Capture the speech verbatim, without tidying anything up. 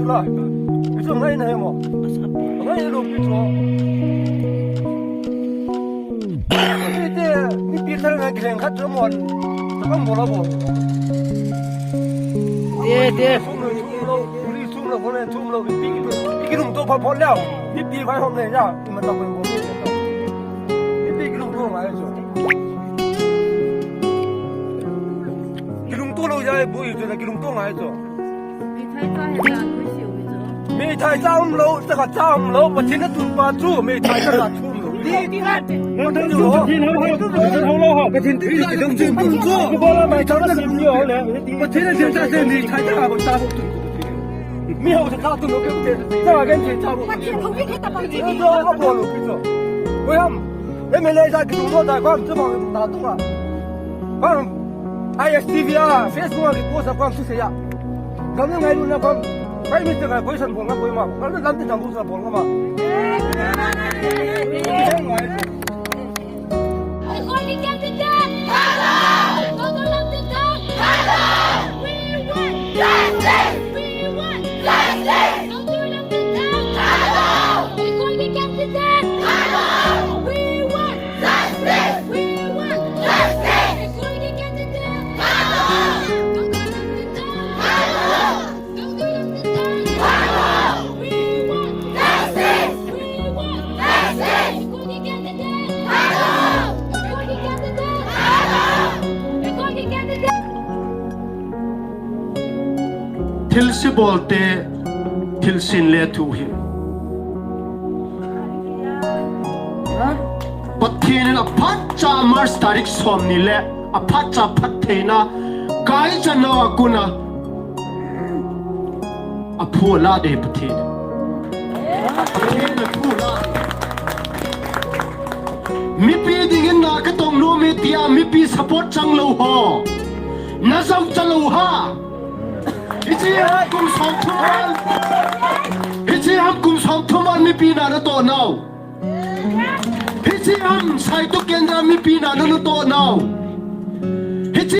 La, pi chu ngai na he mo. Ngai lo pi chu. Pi te, mipi thal na kileng khat chu mo. Sa kam mo la mo. Te, te. Sum lo, sum lo, sum lo, sum lo, sum lo, pi, pi, pi, pi, lung to pha pha leo. Pi, pi, vai hom le ya. Pi ma ta ko mo. Pi, pi, lung to ngai chu. Kilungto lou jeh a boi chu na kilungto ngai chu. Meithai cha um lou, cha ka cha um lou, Pathen a tun pa chu, meithai cha ka chu um lou. Nang dang chu Pathen hou hou, Pathen hou lou hou. Pathen ti ki dang chu tun chu. Ku ba la mai cha na sim yo le. Pathen a sim cha se meithai cha ka ba cha hou tun. Mi hou cha cha tun lou ke, cha ka gen cha hou. Pathen hou ke ta pa. Ni jo a bol lou ki chu. Ko yam. M L A cha kilungto ta ko am chu ma ta tu ka. Bang, I S T V a, Facebook a kipost a kom thusei a. Gam le ngailutna kom, Prime Minister ka position bol ngam koima. Gam le lam te jam bol sa bol ngam a. We want justice! We want justice! Justice! We want justice! Thilse bolte, thilse le thu hi. Pathen in aphatcha March tarik som ni le aphatcha phattheina kai chana akuna aphu la de Pathen. Pathen aphu la. Mipi dingin na katong nom e tia mipi support chang lou ho. Na jao cha lou ha. Hiche ham kum som thum val. Hiche ham kum som thum val mipi na natoh nau. Hiche ham Saituh Kendra mipi na natoh nau.